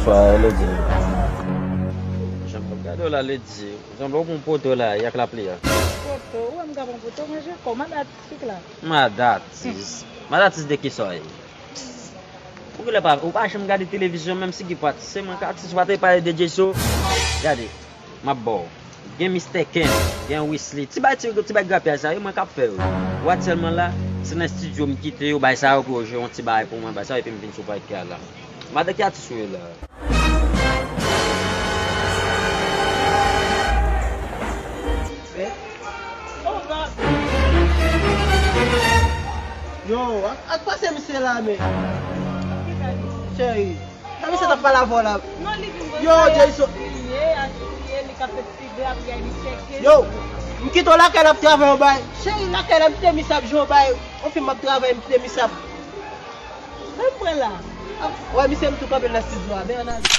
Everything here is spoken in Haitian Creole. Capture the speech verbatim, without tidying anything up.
Swa Lady. Jan m ap gade w la, Lady. Sanble w pran poto la, y ak lapli a. Poto? Ou wè m ka pran poto? Manje kò, manda atis fik la. Manda atis? Manda atis de kisa w ye? Ou genlè pa, ou pa janm gade televizyon, menm si gen pa atis, se mwen k atis, ou pa te pale de Jayso. Gade, m ap ba w. Gen Mistè Ken, gen Wesley. Ti bay, ti, ti bay grapyay sa, e mwen k ap fè yo. Ou wè aktyèlman la, se nan estidyo m kite yo, bay sa yo pou yo jwe yon ti bagay pou mwen, bay sa yo, epi m vin sou pay kay la. Madan, ki atis ou ye la? Yo, ak, ak pase misye la, men. Cheri, sa misye t ap pale avè w la? Yo, Jayson. Yo, m kite w lakay la ap travay yon bay. Cheri, lakay la m kite misye ap jwe yon bay. Yon fim m ap travay, m kite misye ap. Menm mwen la. Wè, misye m tou kanpe nan estidyo a, men ann ale.